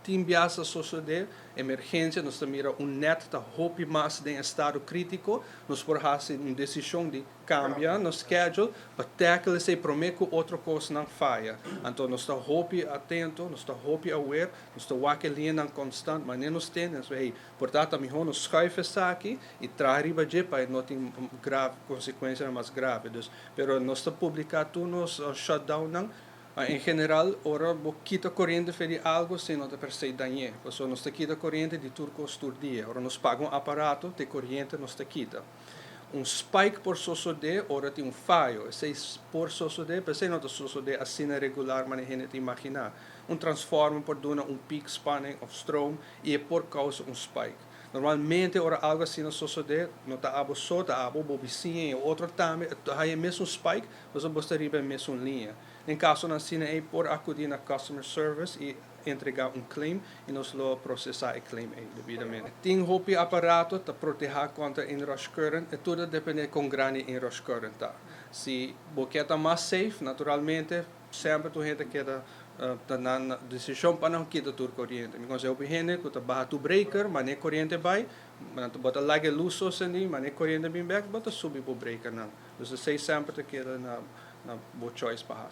Tin biaha ta sosodé emergensia, nos ta mira un net ta hopi mas den estado krítiko, nos por hasi un desishon di kambia nos schedule pa tackle esei promé ku otro kosnan faya. Anto nos ta hopi atento, nos ta hopi aware, nos ta wak e liñanan konstant, ma nos tin, nos, hey, por tantu, mihó nos schuif esaki i traha riba dje pa no tin grave konsekuensia mas grave. Dus, pero nos ta publiká tur nos shutdown nan. En general, ora bo kita koriente for di algu, esei no ta per se dañ'é. Pasobra nos ta kita koriente di tur kos tur dia. Ora nos paga un aparato, ta koriente nos ta kita. Un spike por sosodé ora tin un fayo. Esei por sosodé, pero esei no ta sosodé asina regular manera hende ta imaginá. Un transformer por duna un peak spanning òf stroom i e por kousa un spike. Normalmente, ora algu asina sosodé, no ta abo so, ta abo, bo bisiña i otro tambe, e mesun spike, bo ta riba e mesun liña. Den kaso asina, e por akudí na customer service i entregá un claim i nos lo prosesá e claim ei debidamente. Tin hopi aparato ta protehá kontra inrush current i tur ta dependé kon grandi inrush current ta. Si bo ke ta mas safe, naturalmente, semper tur hende keda ta na desishon pa no kita tur koriente. Mi konseho pa hende ku ta baha tur breaker, ma e koriente bai, ma bo ta laga lus so sendi, ma e koriente bin bèk, bo ta subi bo breaker nan. Dus esei semper ta keda na bo choice pa.